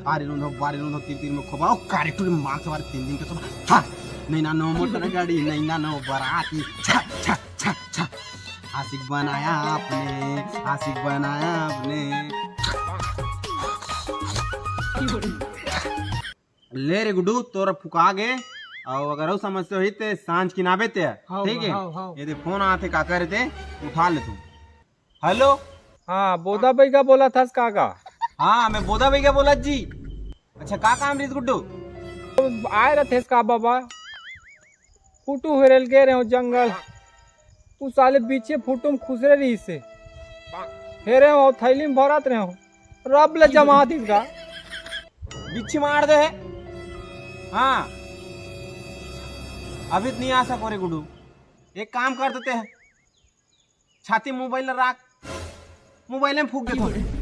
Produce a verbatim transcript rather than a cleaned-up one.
बारी लूंधो, बारी लूंधो, तीर तीर में खोबा, ओ कारे टूरी मार सवार तीन दिन के सब। छा, नैना नो मोटर गाड़ी, नैना नो बराती, छा, छा, छा, छा। आशिक बनाया आपने, आशिक बनाया आपने। ले रे गुड्डू, तोर फुका गे। अउ अगर अउ समस्या होही ते सांझ किनाबे ते, हाव, ठीक है? हाव, हाव। ये दे फोन आथे, का करे ते, उठा ले तू। हेलो। हाँ, बोधा बइगा बोलत हस का गा? हाँ, मैं बोधा बइगा बोलत जी। अच्छा, का काम रहिस गुड्डू? आए रथेस का बाबा? फुटू हेरे ल गे रहेंव जंगल। उ साले बीचे फुटू म खुसरे रहिसे। हेरेंव अउ थैली म भरत रहेंव। रब ले जमा दिस गा। बिच्छी मार दे हे। हाँ। अभी तो नहीं आ सको रे गुड्डू। एक काम कर देते हैं। छाती मोबाइल ला राख, मोबाइल में फूंक देथों।